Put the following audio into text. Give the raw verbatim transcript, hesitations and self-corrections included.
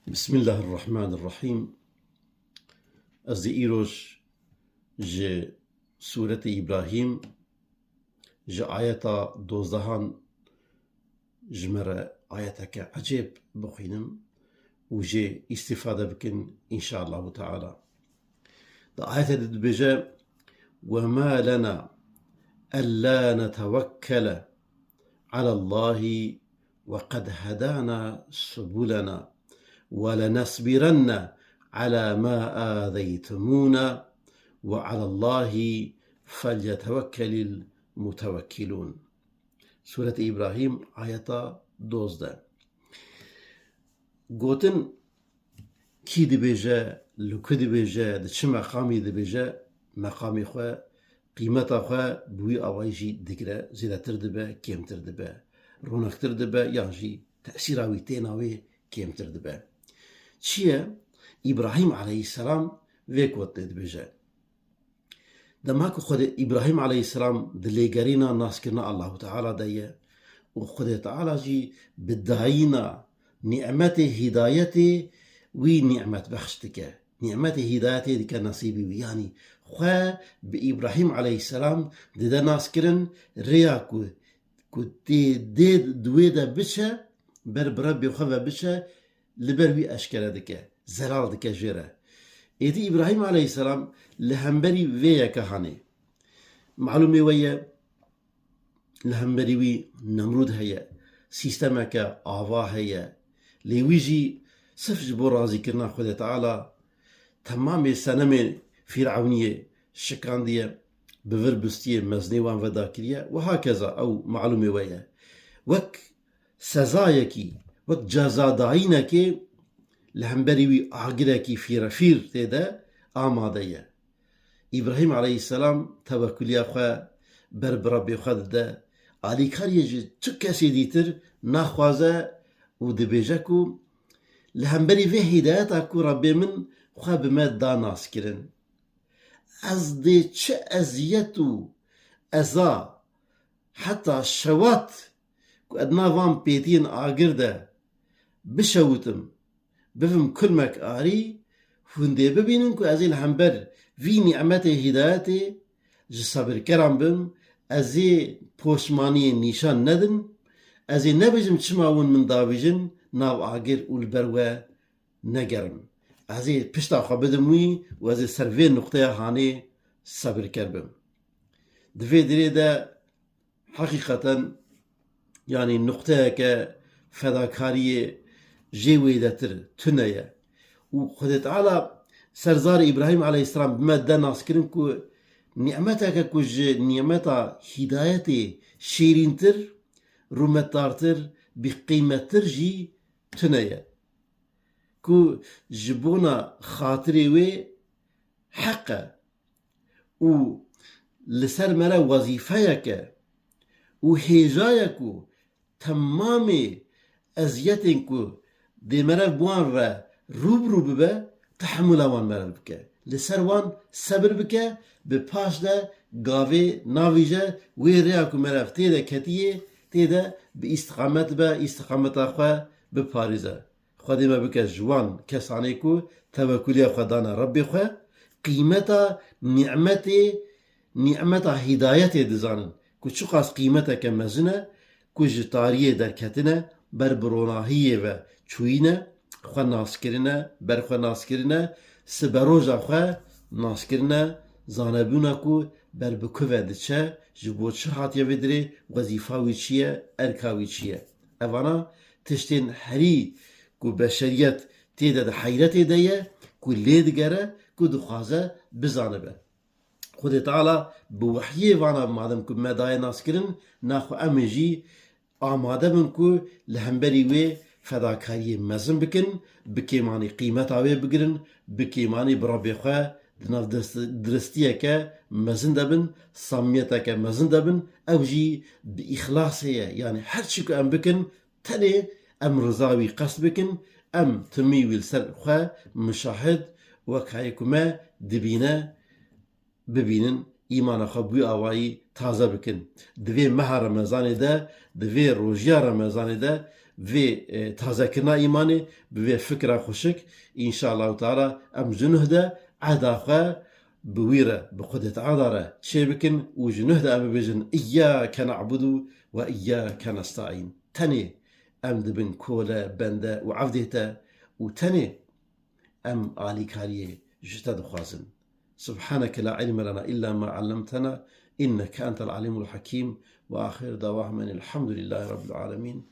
Bismillahirrahmanirrahîm. Ez ê îroj ji Sûretê Îbrahîm, ji ayeta dozdehan ji me re ayeteke ecêb bixwînim û jê îstîfade bikin, înşaallahu teala. Di ayetê de dibêje, "Ve ma lena ella netevekkele alallahi ve qed hedana subulena ve lenesbirenne ala ma azeytumuna ve alallahi felyetevekkelil mutevekkilun." Sûretê Îbrahîm, ayeta dozdeh. Gotin, kî dibêje, li ku dibêje, di çi meqamî dibêje, meqamê xwe, qîmeta xwe bi wî awayî jî digire, zêdetir dibe, kêmtir dibe, ronektir dibe, yan jî tesîra wî têna wê kêmtir dibe. Çi ye? Îbrahîm aleyhisselam vê gotinê dibêje. Dema ku Xwedê Îbrahîm aleyhisselam di lêgerîna naskirina Allahu Teala de ye û Xwedê Teala jî bi dayîna nîmetê hîdayetê wî nîmetbexş dike. Nîmetê hîdayetê dike nesîbî wî. Yanî xwe bi Îbrahîm aleyhisselam dide naskirin, rêya ku, ku tê dê di wê de biçe, ber bi Rebbê xwe ve biçe, li ber wî eşkere dike, zelal dike jê re. Êdî Îbrahîm aleyhisselam li hemberî vê yeke hanê. Malûmê we ye, li hemberî wî Nemrûd heye, sîstemeke ava heye. Lê wî jî sif ji bo razîkirina Xwedê Teala temamê senemê Fîrewniyê şikandiye, bi vir bistiye, mezinê wan veda kiriye. Wiha keza ew malûmê we ye. Wek sezayekî, wek cezadayînekê li hemberî wî agirekî fîrefîr tê de amade ye. Îbrahîm aleyhisselam tewekkuliya xwe ber bi Rebbê xwe dide, alîkariyê ji çi kesê dîtir naxwaze û dibêje ku, li hemberî vê hîdayeta ku Rebbê min xwe bi me da naskirin, ez dê çi eziyet û eza, heta şewat ku ez di nav van pêtiyên agir de bişewitim, bivim kulmek arî, hûn dê bibînin ku ez ê li hember vî nîmetê hîdayetê ji sebirkeran bim, ez ê poşmaniyê nîşan nedim, ez ê nebêjim çima hûn min davîjin nav agir û li ber we negerim. Ez ê pişta xwe bidim wî û ez ê ser vê nuqteya hanê sebirker bim. Di vê dirê de heqîqeten, yanî nuqteyeke fedakariyê jê wêdetir tune ye. Û Xwedê Teala ser zarê Îbrahîm aleyhisselam bi me de naskirin ku nîmeteke ku ji nîmeta hîdayetê şêrîntir, rûmetdartir, bîqîmettir jî tune ye. Ku ji bona xatirê wê heq e û li ser me re wezîfeyek e û hêja ye ku temamê eziyetên ku dê meriv bi wan re rû bi rû bibe, tehemûla wan meriv bike. Li ser wan sebir bike, bi paş de gavê navîje, wê rêya ku meriv tê de ketiyê, tê de bi îstiqamet be, îstiqameta xwe biparêze. Xwedê me bike ji wan kesanê ku tewekkuliya xwe dane Rebbê xwe, qîmeta nîmetê, nîmeta hîdayetê dizanin ku çiqas qîmeteke mezin e, ku ji tariyê derketine, ber bi ronahiyê ve çûyîne, xwe naskirine, ber xwe naskirine, siberoja xwe naskirine, zanebûna ku ber bi ku ve diçe, ji bo çi hatiye vê dirê, wezîfa wî çi ye, erka wî çi ye. Evana tiştên herî ku beşeriyet tê de di heyretê de ye, ku lê digere, ku dixwaze bizanibe. Xwedê Teala bi wehyê vana madem ku me daye naskirin, naxwe em ê jî amade bin ku li hemberî wê fedakariyê mezin bikin, bi kêmanî qîmeta wê bigirin, bi kêmanî bi Rebbê xwe di nav dirist-, diristiyeke mezin de bin, samiyeteke mezin de bin, ew jî bi îxlasê ye. Yanî her çi ku em bikin, tenê em riza wî qest bikin, em timî wî li ser xwe muşahid, wek hayê ku me dibîne, bibînin, îmana xwe bi wî awayî taze bikin. Di vê meha Remezanê de, di vê rojiya Remezanê de vê, e, tazekirina îmanê, bi vê fikra xweşik, înşallahu teala em ji nuh de ehda xwe bi wî re, bi Xwedê Teala re çêbikin û ji nuh de em bibêjin, "Îyyâke na'budu ve îyyâke nesta'în." Tenê em dibin kole, bende û evdê te û tenê em alîkariyê ji te dixwazin. Subhaneke la ilme lena illa ma allamtena inneke entel alimul hakim ve ahir davahum enil hamdulillahi rabbil alemin.